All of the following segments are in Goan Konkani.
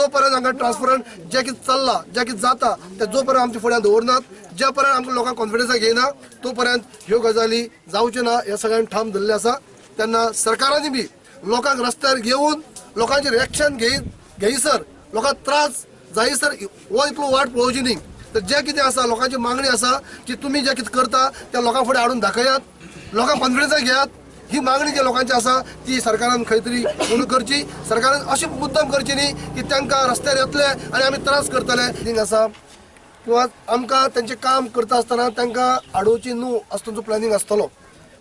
जोपर्यंत हांगा ट्रान्सपरंट जें कितें चल्लां, जें कितें जाता तें जो पर्यंत आमच्या फुड्यान दवरनात, ज्या पर्यंत आमकां लोकांक कॉन्फिडन्साक घेयना तो पर्यंत ह्यो गजाली जावच्यो ना हें सगळ्यांनी ठाम धरलें आसा. तेन्ना सरकारांनी बी लोकांक रस्त्यार घेवन लोकांचें रिएक्शन घेयसर, लोकांक त्रास जायसर हो इतलो वाट पळोवची न्ही. तर जें कितें आसा लोकांची मागणी आसा की तुमी जें कितें करता त्या लोकां फुडें हाडून दाखयात, लोकांक कॉन्फिडन्साक घेयात. ही मागणी जी लोकांची आसा ती सरकारान खंय तरी पूर्ण करची. सरकारान अशी मुद्दम करची न्ही की तांकां रस्त्यार येतले आनी आमी त्रास करतले थिंग आसा किंवा आमकां तेंचें काम करता आसतना तांकां आडोवची न्हू असो तांचो प्लॅनिंग आसतलो.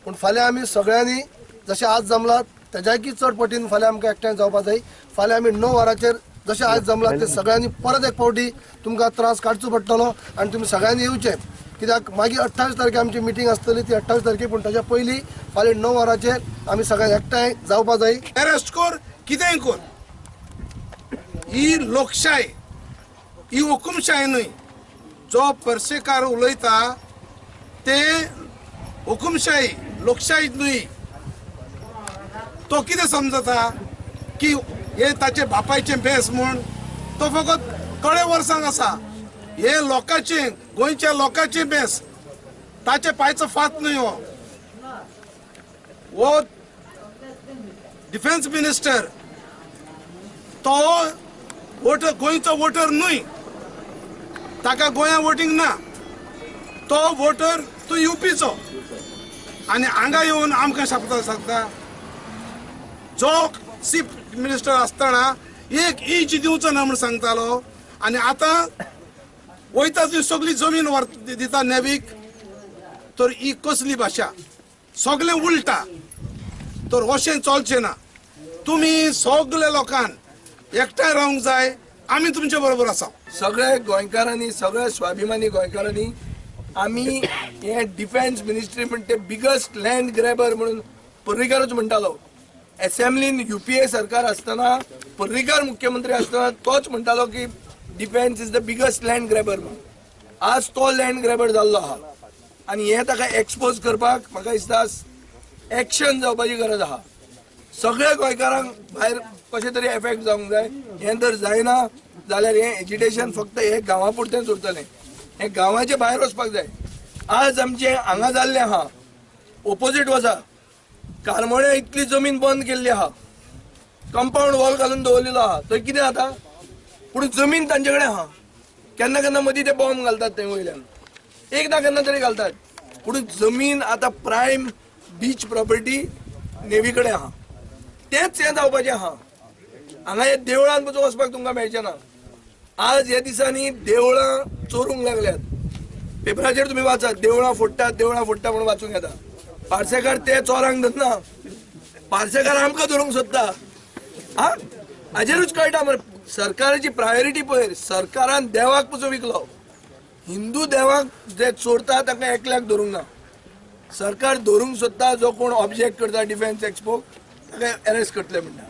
पूण फाल्यां आमी सगळ्यांनी जशें आज जमलात तेज्याकी चड पटीन फाल्यां आमकां एकठांय जावपा जाय. फाल्यां आमी 9 वरांचेर जशें आज जमलात ते सगळ्यांनी परत एक फावटी तुमकां त्रास काडचो पडटलो आनी तुमी सगळ्यांनी येवचें, कित्याक मागीर 28 तारखे आमची मिटींग आसतली ती 28 तारखे, पूण ताच्या पयलीं फाल्यां 9 वरांचेर आमी सगळे एकठांय जावपा जाय. अरेस्ट कर, कितेंय कर, ही लोकशाय, ही हुकुमशाय न्हय. जो पर्सेकार उलयता ते हुकुमशाही, लोकशाही न्हय. तो कितें समजता की हे ताचे बापायचें बेस म्हूण? तो फकत थोडे वर्सांक आसा. हे लोकांचे, गोंयच्या लोकांचे बेस, ताचे पांयचो फात न्हय. हो हो डिफेन्स मिनिस्टर तो वोटर, गोंयचो वोटर न्हय. ताका गोंया वोटींग ना. तो वोटर तो युपीचो आनी हांगा येवन आमकां शपथ सांगता. जो चीफ मिनिस्टर आसतना एक इंच दिवचो ना म्हूण सांगतालो आनी आतां वयता थंय सगळी जमीन व्हर दिता नेवीक, तर ही कसली भाशा? सगळें उलटा. तर अशें चलचें ना. तुमी सगळे लोकांक एकठांय रावंक जाय. आमी तुमचे बरोबर आसा. सगळे गोंयकारांनी, सगळे स्वाभिमानी गोंयकारांनी आमी हे डिफेन्स मिनिस्ट्री म्हणटे बिगस्ट लँड ग्रॅबर म्हणून पर्रीकारच म्हणटालो. एसेंब्लीन युपीए सरकार आसतना, पर्रीकार मुख्यमंत्री आसतना तोच म्हणटालो की defence is the biggest land grabber म्हणून. आज तो लँड ग्रॅबर जाल्लो आहा आनी हे ताका एक्सपोज करपाक म्हाका दिसता एक्शन जावपाची गरज आहा. सगळ्या गोंयकारांक भायर कशें तरी एफेक्ट जावंक जाय. हें जर जायना जाल्यार हें एजिटेशन फक्त हे गांवा पुरतेंच उरतलें. हें गांवाचे भायर वचपाक जाय. आज आमचें हांगा जाल्लें आहा, ओपोजीट वचा, कारमोण्या इतली जमीन बंद केल्ली आहा, कंपाऊंड वॉल घालून दवरलेलो आहा. थंय कितें जाता? पूण जमीन तांचे कडेन आहा. केन्ना केन्ना मदीं ते बॉम्ब घालतात थंय वयल्यान, एकदां केन्ना तरी घालतात. पूण जमीन आतां प्रायम बीच प्रॉपर्टी नेवी कडेन आहा. तेंच हें जावपाचें आहा. हांगा हे देवळान पसून वचपाक तुमकां मेळचें ना. आज ह्या दिसांनी देवळां चोरूंक लागल्यात. पेपराचेर तुमी वाचात, देवळां फोडटात, देवळां फोडटा म्हणून वाचूंक येता. पार्सेकार ते चोरांक धरना, पार्सेकार आमकां धरूंक सोदता. हा, हाजेरूच कळटा मरे सरकाराची प्रायोरिटी. पळय, सरकारान देवाक पसून विकलो. हिंदू देवाक जे चोरता तांकां एकल्याक धरूंक ना. सरकार धरूंक सोदता जो कोण ऑब्जेक्ट करता डिफेन्स एक्सपोक, ताका अरेस्ट करतले म्हणटा.